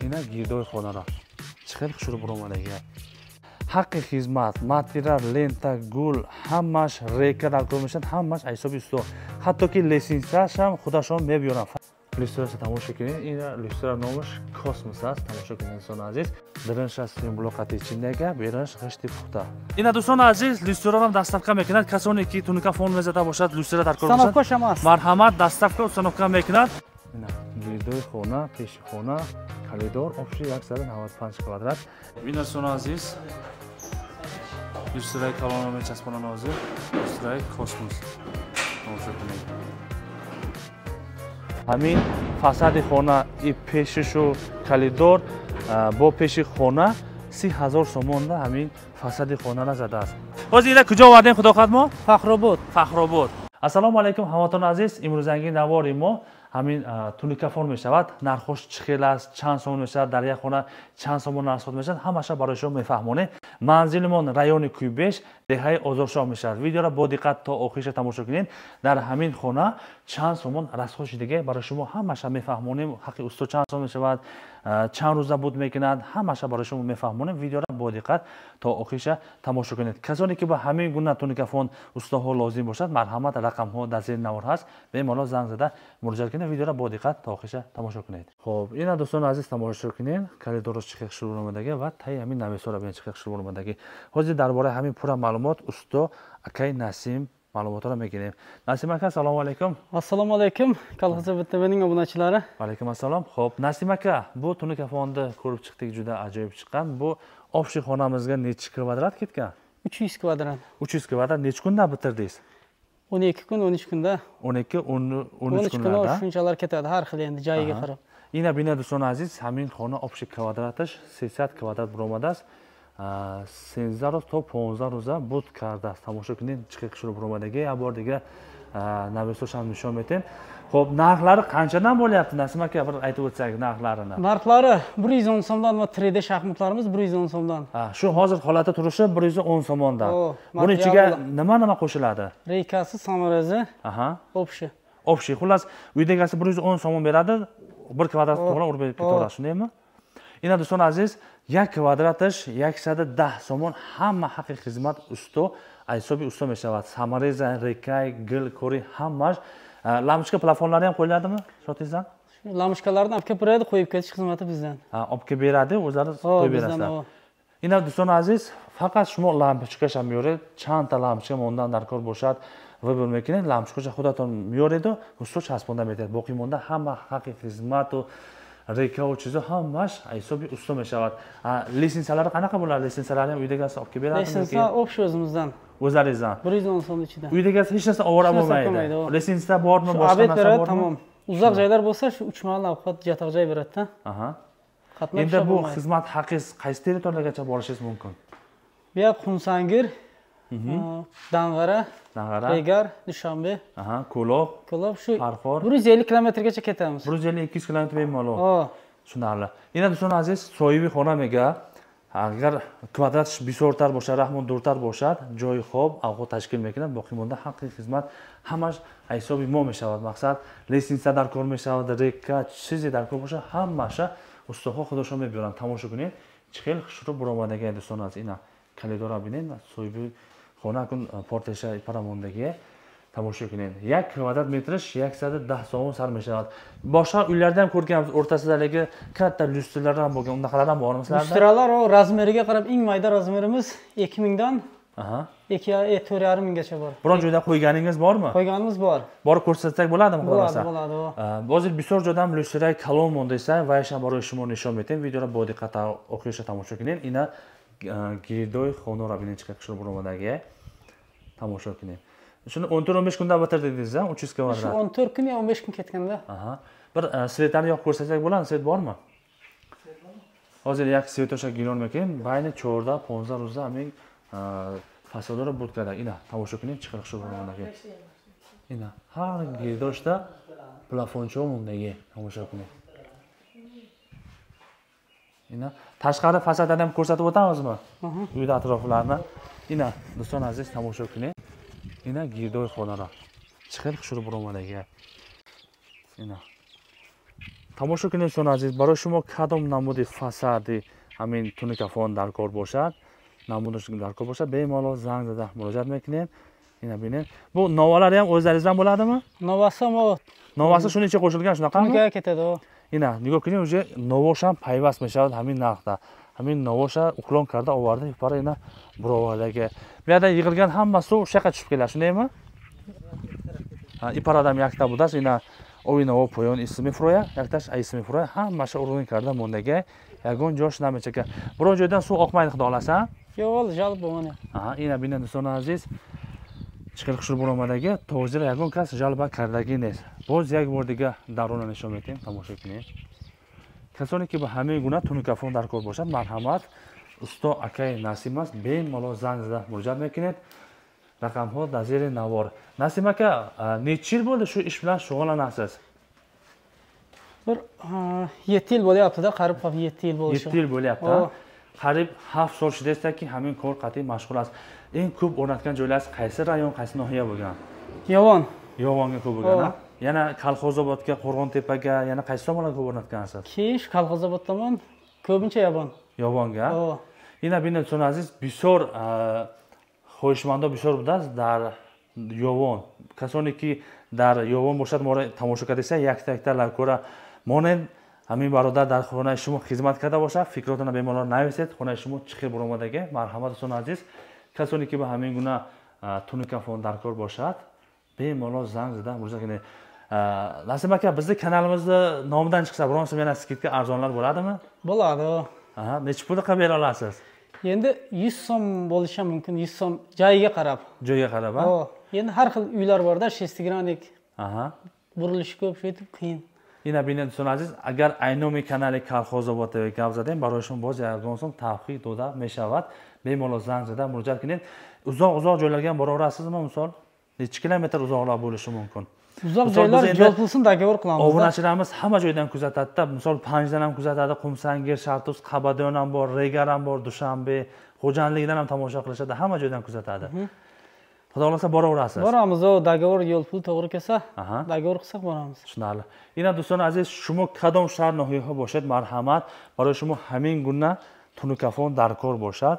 Ина гирдои хонаро чӣ хел хушрӯ буромадагия. Ҳаққи хизмат, материал, лента, гул, ҳамаш река дар кор мешавад, ҳамаш аз ҳисоби усто. Ҳатто ки лесинсаашам худашон мебиёранд. Люстраша тамошо кунед, ина люстра номаш Космос аст. Тамошо кунед, дӯстони азиз. Дарунаш симблоқати чиндага, берунаш ғишти пухта. Ина, дӯстони азиз, люстраро доставка мекунад. Касоне ки тунукафон мезада бошад, люстра дар кор бошад, марҳамат, доставка, установка мекунад. Ина гирдои хона, пеши хона, коридор, общий 195 квадрат. Ина, дӯстони азиз, люстраи калонро мечаспонанд ҳозир, люстраи Космос. Тамошо кунед. Ҳамин фасади хона и пешишу коридор бо пеши хона 30 000 сомонда ҳамин фасади хонара задааст. Ҳозир ина куҷо овардем, худо хоҳад, мо? Фахробод. Фахробод. Ассалому алайкум, ҳамватанони азиз. Имрӯзанги навори мо ҳамин тунукафон мешавад. Нархош чӣ хел аст, чанд сомон мешавад, дар як хона чанд сомон расход мешавад, ҳамаша барои шумо мефаҳмонем. Манзилимон райони Кӯйбеш, деҳаи Озоршоҳ мешавад. Видеоро бо диққат то охириша тамошо кунед. Дар ҳамин хона чанд сомон расход шудагӣ, барои шумо ҳамаша мефаҳмонем. Ҳаққи усто чанд сомон мешавад, чанд рӯза буд мекунад, ҳамаша барои шумо мефаҳмонем. Видеоро бо диққат то охириша тамошо кунед. Касоне ки ба ҳамин гуна тунукафон устоҳо лозим бошад, марҳамат, рақамҳо дар зери навор ҳаст, бемалол занг зада муроҷиат кунед. Видеоро бо диққат то охириша тамошо кунед. Хоб, ина, дӯстони азиз, тамошо кунед, коридорро чӣ хел шурӯъ омадагӣ ва таи ҳамин навесҳоро бинед, чӣ хел шурӯъ омадагӣ. Ҳозир дар бораи ҳамин пурра маълумот усто акаи Насим маълумотро мегирем. Насим ака, ассалому алайкум. Assalomu alaykum, Kolxoz TVning obunachilari. Vaalaykum assalom. Ho'p, Nasim aka, bu tunukafonni ko'rib chiqdik, juda ajoyib chiqqan. Bu общий xonamizga nechi kvadrat ketgan? 300 kvadrat. 300 kvadrat. Nechi kunda bitirdingiz? 12 kun, 13 kunda. 12, 13 13 kun. Kunlarda. Shunchalar ketadi, har xil endi, joyiga qarab. Ина бина, дӯстони азиз, ҳамин хона общий квадраташ 300 квадрат буромадааст. 13 рӯз то 15 рӯза буд кардааст. Тамошо кунед, чӣ хел хушрӯ буромадагӣ. Як бор дига навесошам нишон метем. Ho'p, narxlari qanchadan bo'lyapti, Nasim aka, bir aytib o'tsak narxlarini. Narxlari 110 so'mdan va 3D shaxmatlarimiz 110 so'mdan. Ha, shu hozir holatda turishi 110 so'mdan. O, Buni ichiga material. Nima nima qo'shiladi? Reykasi, саморез i, общий. Общий, xullas, uyda egasi 110 so'm beradi, bir kvadrat to'g'ri urib berib ketaveradi, shundaymi? Ина, дӯстони азиз, як квадраташ 110 сомон, ҳама ҳаққи хизмат усто, аз ҳисоби усто мешавад. Саморез а, рейкай, гил кори, ҳамаш. Лампочка, plafonlari ham qo'yiladimi shotizdan? Lampochkalarni olib kelib beradi, qo'yib ketish xizmati bizdan. Ha, olib kelib beradi, o'zlari Ho, qo'yib bizdan, berasizlar. Ho. Ина, дӯстони азиз, фақат шумо лампочкаша меоред, чандта лампочка мондан дар кор бошад, выбор мекунед, лампочкаша худатон меореду, усто часпонда метиҳад. Боқӣ монда ҳама ҳаққи хизмату рейкаву чизо ҳамаш аз ҳисоби усто мешавад. Лестница лari qanaqa bo'ladi? Лестница larni ham uyda egasi olib kelib beradimi yoki? Лестница общий o'zimizdan. O'zlaringizdan. 110 so'm ichida. Uyda egasi hech narsa ovora Hech narsa bo'lmaydi. Qilmaydi, o. Лестница bormi, Shu boshqa обед narsa beradi, bormi? Tamom. Uzoq joylar bo'lsa, shu 3 mahal ovqat yotoq joy beradi-da. Qatnab Endi ishlab bu bo'lmaydi. Xizmat haqingiz qaysi territoriyalargacha borishingiz mumkin? Bu yoq Xumsangir, Dang'ara, Dang'ara, Regar, Dushanbe, Ko'lob, Ko'lob, shu Farxor. 150 kilometrgacha ketamiz. 150-200 kilometr bemalol. Ho. Tushunarli. Ина, дӯстони азиз, соҳиби хона мега, агар квадратш бисёртар бошад, раҳмон дуртар бошад, ҷои хоб, овқот ташкил мекунад, боқӣ монда ҳаққи хизмат ҳамаш аз ҳисоби мо мешавад. Мақсад, лестница дар кор мешавад, рейка, чизе дар кор бошад, ҳамаша устоҳо худошон мебиёранд. Тамошо кунед, чӣ хел хушрӯ буромадагия, дӯстон аз. Ина коридора бинед, соҳиби хона акун портреша парамондагие. Тамошо кунед, як квадрат метраш 110 сомон сар мешавад. Boshqa uylarda ham ko'rganmiz, o'rtasidagi katta lyustralar ham bo'lgan, unaqalar ham bormi sizlarda? Lyustralar o размер iga qarab, eng mayda размер imiz 2000 dan 2 4,5 minggacha bor. Biron joyda qo'yganingiz bormi? Qo'yganimiz bor. Borib ko'rsatsak bo'ladimi, xudo Bo'ladi, xohlasa? Bo'ladi. O. Hozir bisyor joyda ham lyustralar kalon mondaysa, va ham барои шумо нишон медиҳем. Видеоро бо диққат охириша тамошо кунед. Ина гирдои хонаро бинед, чӣ қадр хушрӯ буромадагие. Тамошо кунед. Shuni 14-15 kunda bitirdingiz, a, 300 Shu kvadrat. 14 kun yo 15 kun ketganda. Aha. Bir свет larni yoqib ko'rsatsak bo'ladimi? Свет bormi? Hozir як свет osha giron. Bayni 14 15 рӯза ҳамин фасадро буд карда. Ина тамошо кунед, чӣ қадр хушрӯ буромадаги. Ина ҳар гирдошта плафончо мондаги. Тамошо кунед. Ина tashqari fasadlarni ham ko'rsatib o'tamizmi? Uyda atroflarini. Ina, do'stlar aziz, тамошо кунед. Ина гирдои хонаро. Чӣ хел хушрӯ буромадаги. Ина. Тамошо кунед, дӯстони азиз, барои шумо кадом намуди фасади ҳамин тунукафон дар кор бошад, намудаш дар кор бошад, бемалол занг зада муроҷиат мекунед. Ина бинед. Бу новалari ham o'zlaringizdan bo'ladimi? Novasi ham Novasi shuni ichiga qo'shilgan, shunaqami? Tunukaga ketadi. Ина нигоҳ кунед, уже новош ҳам пайваст мешавад ҳамин нархда. Ҳамин новоша уклон карда оварда, пара ина буровардаги. Bu yerda yig'ilgan hamma suv o'sha yoqqa tushib keladi, shundaymi? Ha, iparadam yakta будааст, ина ови наво поён исми мефурояд, якташ айси мефурояд, ҳамаша урғин карда мондага, ягон ҷош намечака. Biror joydan suv oqmaydi, xudo xohlasa. Yo'q, жалоб bo'lmadi. Aha, ина бинед, дӯстони азиз, чӣ хел хушрӯ баромадаги, то ҳозир ягон кас жалба кардагӣ нест. Боз як бор дига дарона нишон медиҳем, тамошо кунед. Касоне ки ба ҳамин гуна тунукафон дар кор бошад, марҳамат, усто акаи Насим аст, бемалол занг зада муроҷиат мекунед. Рақамҳо дар зери навор. Насим ака, necha yil bo'ldi shu ish bilan shug'ullanasiz? Bir 7 yil bo'lyapti-da, qarib 7 yil bo'lishi. 7 yil bo'lyapti. Qarib 7 sol shudasaki ҳамин кор қатъӣ машғул аст. Eng ko'p o'rnatgan joylaringiz qaysi rayon, qaysi nohiya bo'lgan? Yovon. Yovonga ko'p bo'lgan, ha? Yana Kolxozobodga, Qo'rg'ontepaga, yana qaysi tomonlarga ko'p o'rnatgansiz? Keyin shu Kolxozobod tomon, ko'pincha Yovon. Yovonga. Ина бинед, дӯстони азиз, бисёр хоҳишмандо бисёр будааст дар Ёвон. Касоне ки дар Ёвон бошад, моро тамошо кардеса, якта-якта лайкора монед. Ҳамин бародар дар хонаи шумо хизмат карда бошад, фикротонро бемалол нависед, хонаи шумо чӣ хел баромадаге. Марҳамат, дӯстони азиз, касоне ки ба ҳамин гуна тунукафон дар кор бошад, бемалол занг зада муроҷиат кунед. Насим ака, bizni kanalimizni nomidan chiqsa, biron so'm yana скидка arzonlar bo'ladimi? Bo'ladi. Aha, necha pulda qilib bera olasiz? Endi 100 so'm bo'lishi ham mumkin, 100 so'm joyiga qarab. Joyiga qarab, ha? Endi har xil uylar borda, шестигранник. Aha. Burilishi ko'p, shu aytib qiyin. Ина бинед, дӯстони азиз, агар айноми канали Колхозобод ТВ гап задем, барои шумо боз ягон сум тавфиқ дода мешавад. Бемалол занг зада муроҷиат кунед. Uzoq-uzoq joylarga ham bora olasizmi, misol? Necha kilometr uzoqroq bo'lishi mumkin? Uzoq joylar yo'l pulsin договор qilamiz. Obunachilarimiz hamma joydan kuzatadi-da. Misol Panjdan ham kuzatadi, Qumsangir, Shartuz, Qabadon ham bor, Regar ham bor, Dushanbe, Xo'jandlikdan ham tomosha qilishadi, hamma joydan kuzatadi. Xudo xohlasa boraverasiz. Boramiz, o договор yo'l pul to'g'ri kelsa, договор qilsak boramiz. Tushunarli. Ина дӯстони азиз, шумо кадом шаҳр ноҳияҳо бошед, марҳамат, барои шумо ҳамин гуна тунукафон дар кор бошад,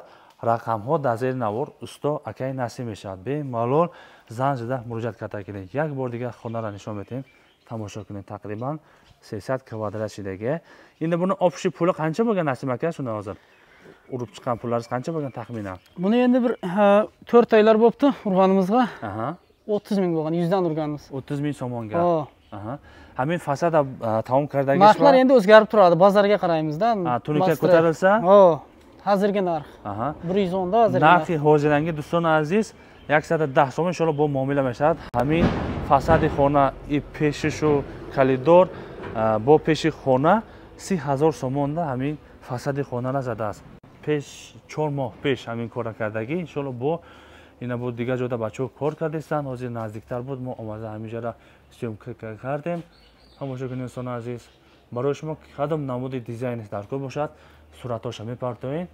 рақамҳо дар зери навор усто акаи Насим мешавад. Бемалол занг зада муроҷиат карда кунед. Як бор дигар хонаро нишон медиҳем, тамошо кунед. Тақрибан 300 kvadrat ichidagi. Endi buni общий puli qancha bo'lgan, Насим aka? Shuni hozir urib chiqqan pullaringiz qancha bo'lgan taxminan? Buni endi bir 4 oylar bo'libdi urganimizga. 30 ming bo'lgan, 100 dan urganimiz. 30 ming so'mga. Ҳамин fasad taom kardagi. Narxlar endi o'zgarib turadi, bozorga qaraymiz-da. Tunuka ko'tarilsa? Hozirgi narx. 110 da hozirgi. Narxi hozirangi дӯстони азиз 110 сом иншоалло бо муомила мешавад. Ҳамин фасади хона и пешишу коридор бо пеши хона 30,000 сомонда ҳамин фасади хонара задааст. Пеш 4 моҳ пеш ҳамин кора кардагӣ, иншоалло бо ина бо дигар ҷода бачаҳо кор кардастанд. Ҳозир наздиктар буд, мо омада ҳамин ҷода съёмка кардем. Тамошо кунед, дӯстони азиз, барои шумо кадом намуди дизайн дар кор бошад, суратҳоша мепартоед,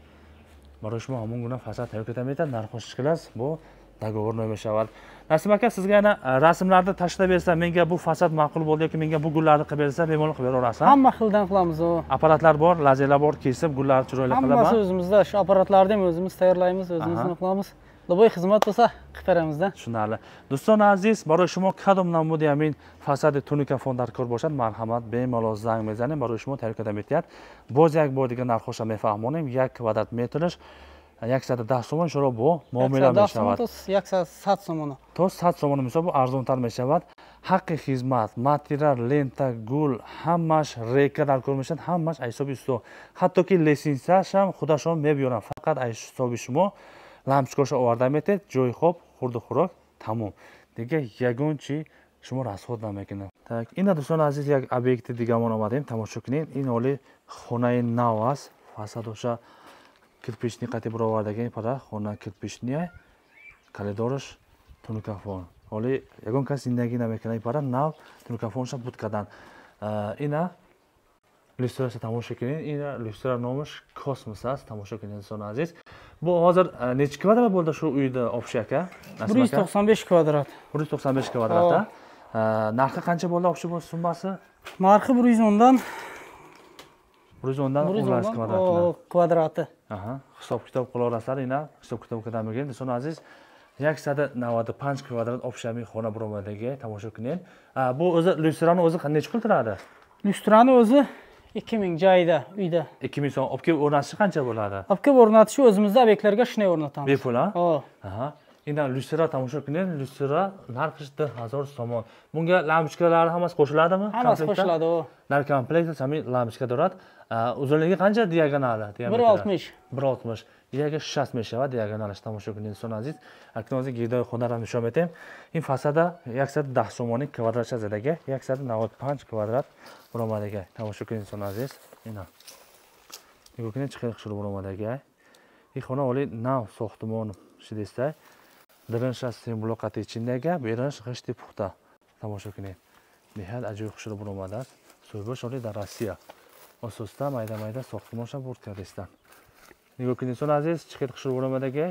барои шумо ҳамон гуна фасад тайёр карда метавад. Нархош чӣ хел аст, бо договор мешавад. Насим ака, sizga yana rasmlarni tashlab bersa, menga bu fasad ma'qul bo'ldi yoki menga bu gullarni qilib bersa, bemalol qilib bera olasan? Hamma xildan qilamiz. Apparatlar bor, lazerlar bor, kesib gullarni chiroyli qilaman. Hammasi o'zimizda, shu apparatlarni ham o'zimiz tayyorlaymiz, o'zimiz nima qilamiz. Любой xizmat bo'lsa qilib beramiz-da. Tushunarli. Do'stlar aziz, barои шумо кадом намуди ҳамин фасади тунукафон дар кор бошад, марҳамат, бемалол занг мезанем, барои шумо тайёр карда метиҳад. Боз як бор дигар нархҳоша мефаҳмонем. 1 квадрат метраш 110 сомон шуро бо муомила мешавад. 100 сомон. То 100 сомон мисол бо арзонтар мешавад. Ҳаққи хизмат, материал, лента, гул, ҳамаш река дар кор мешавад, ҳамаш аз ҳисоби усто. Ҳатто ки лесинсааш ҳам худашон мебиёранд, фақат аз ҳисоби шумо лампочкаша оварда метед, ҷои хоб, хурду хӯрок, тамом. Дигар ягон чи шумо расход намекунад. Так, ина дӯстони азиз, як объекти дигамон омадем, тамошо кунед. Ин ҳоли хонаи нав аст, фасадоша кирпични қати баровардаги, пара хона кирпичния, коридораш тунукафон. Ҳоли ягон кас зиндагӣ намекунад, пара нав тунукафонша буд кардан. Ина люстраша тамошо кунед. Ина люстра номаш Космос аст, тамошо кунед дӯстони азиз. Бу ҳозир necha kvadrat bo'ldi shu uyda общий aka? 195 kvadrat. 195 kvadrat. Narxi qancha bo'ldi общий summasi? Нархи 110dan 110dan 10 kvadrati. Kvadrati. Aha, hisob kitob qilaverasizlar, ina hisob kitob qilib bergan. Do'stlar aziz, 195 kvadrat obshami xona buromadagi tomosha qiling. Bu o'zi lyustrani o'zi necha pul turadi? Lyustrani o'zi 2000 joyida, uyda. 2000 so'm. Olib kelib o'rnatishi qancha bo'ladi? Olib kelib o'rnatishi o'zimizda obyektlarga shunday o'rnatamiz. Bepul, ha? Aha. Endi lyustra tomosha qiling, lyustra narxi 2000 so'm. Bunga lampochkalari hammasi qo'shiladimi? Hammasi qo'shiladi, o. Nar komplekt sami lampochka turadi. Uzunligi qancha diagonali? 1.60. 1.60. Yaga 60 mешава diagonalаш tomosha qiling do'stlar aziz. Aknozi girdoy xonaram nishon betem. In fasada 110 somoni kvadratcha zadaga 195 kvadrat buramadaga tomosha qiling do'stlar aziz. Ina. Nigah qiling chiqib xushur buramadaga. In xona oli nav soxtimon shidesta. Dirinsh simulokati ichindaga, berinsh g'ishti puxta. Tomosha qiling. Nihayat ajoyib xushur buramada. So'ybosh oli dar Rossiya. Asosda mayda-mayda soxtimon burtkadesdan. Nigah qiling do'stlar aziz, chiqib xushur buramadaga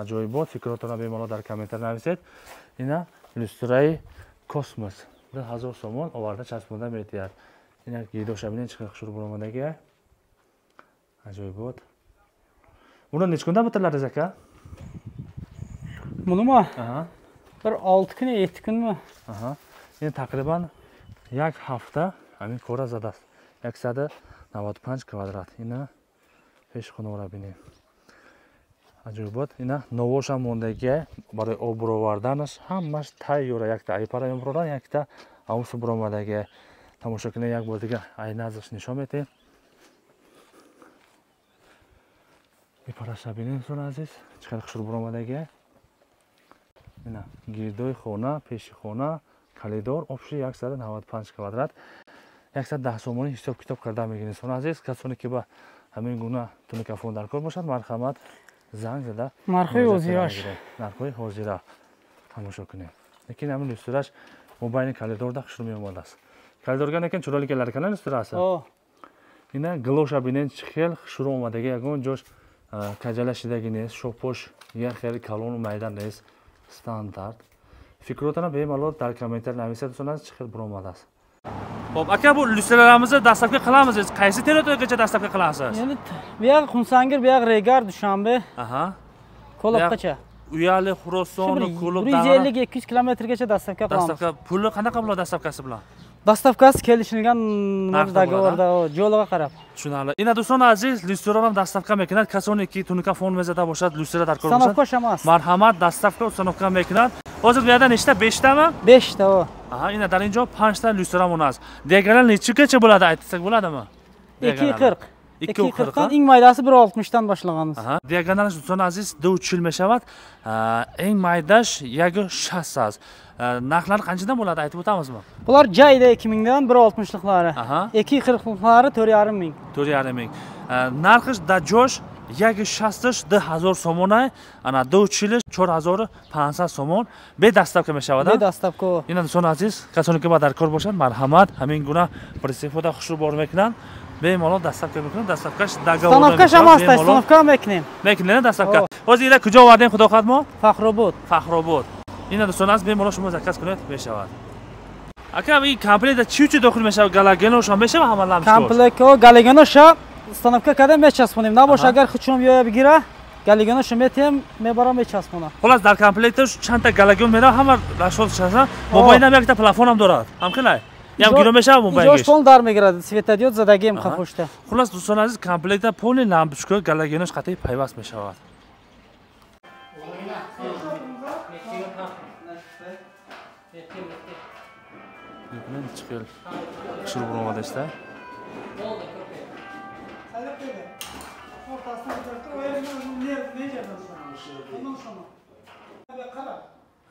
ajoyibot fikrotona bemalol дар комментар нависед. Ина люстраи космос 1000 сомон оварда часпонда метиҳад. Ина гирдоша бинед чӣ қадар хушрӯ баромадаги. Ajoyibot. Buni necha kunda bitiriladi aka? Bunimi? Aha. Bir 6 kun, 7 kunmi? Aha. Endi taqriban 1 hafta ҳамин кора задааст. 195 kvadrat. Ина пеш хонора бинед. Ajoyibot. Ина новоша мондаги барои об буроварданаш ҳамаш тайёра. Якта айпара мебуроран, якта авсу буромадаги. Тамошо кунед, як бор дига айназаш нишон медиҳем. Ипараша бинед дӯстони азиз, чӣ қадар хушрӯ буромадаги. Ина гирдои хона, пеши хона, коридор, обши 195 квадрат. 110 сомонӣ ҳисоб китоб карда мегиред дӯстони азиз. Касоне ки ба ҳамин гуна тунукафон дар кор бошад, марҳамат занг зада нархҳои ҳозираш, нархҳои ҳозира тамошо кунед. Лекин ҳамин люстраш мобайни коридорда хушрӯ меомадааст. Коридорга лекин chiroyli kelar ekan люстрasi. Ина глоша бинед чӣ хел хушрӯ омадаги, ягон ҷош каҷала шидаги нест, шопош як хел калону майда нест, стандарт. Фикротона бемалол дар комментар нависед дӯстон азиз, чӣ хел буромадааст. Xo'p, aka, bu lyustralarimizni dastlabki qilamiz. Qaysi territoriyagacha dastlabki qilasiz? Endi bu yoq Xumsangir, bu yoq Regar, Dushanbe. Aha. Ko'lobgacha. Uyali, Xuroson, Ko'lob 150-200 kilometrgacha dastlabki qilamiz. Dastlabki puli qanaqa bo'ladi dastlabkasi bilan? Dastlabkasi kelishilgan договорda, yo'liga qarab. Tushunarli. Ina do'stlar aziz, lyustralar ham dastlabki mekinat. Kasoniki tunuka fon mezada bo'shad, lyustra darkor bo'shad. Установка emas. Marhamat, dastlabki установка mekinat. Hozir bu yerda nechta? 5 tami? 5 ta, o. Aha, ina dar injo 5 ta lyustra emas. Diagonal nechagacha bo'ladi aytsak bo'ladimi? 2.40. 2.40 dan eng maydasi 1.60 dan boshlaganmiz. Aha, diagonal do'stlar aziz 2.3 mешавад. Eng maydash 1.60 az. Narxlari qanchadan bo'ladi aytib o'tamizmi? Bular joyida 2000 dan 1.60liklari. 2.40liklari 4.5 ming. 4.5 ming. Narxi da josh 1.60 2000 somon, ana 2.40 4500 somon. Be dastlabki mешавад. Be dastlabki. Ина дӯстон азиз, касоне ки ба даркор бошанд, марҳамат, ҳамин гуна присифода хушрӯ бор мекунанд. Бемалол dastlabka мекунанд, dastlabkash договор. Установкаш ham аст, установка мекунем. Мекунем dastlabka. Hozir ila куҷо овардем худо хоҳад мо? Фахробод. Фахробод. Ина дӯстон азиз, бемалол шумо заказ кунед, мешавад. Ака, ин комплект чӣ дохил мешавад? Галогенош ҳам мешавад ҳама лампочка? Комплект галогеноша установка карда мечаспонем. Набош агар худшон биёя бигира, галогеноша метиҳем, мебарам мечаспонам. Хулас дар комплекташ чандта галоген меравад, ҳама рашод шаса. Мобайн ҳам якта плафон ҳам дорад. Ҳам хелай. Ям гиро мешавад мобайнаш. Ҷош пол дар мегирад, светодиод задагием хафушта. Хулас дӯстон азиз, комплекта полни лампочка галогенош қатъи пайваст мешавад. Чӣ хел хушрӯ буромадаста.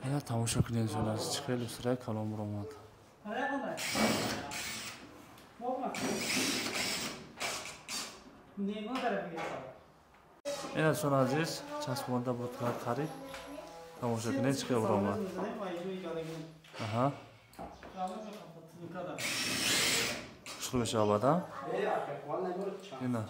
Ина тамошо кунед дӯстон азиз, чӣ хел люстраи калон буромад. Ина дӯстон азиз, часпонда буд харид. Тамошо кунед чӣ хел буромад. Аҳа. Хушрӯ мешавад, а? Ина.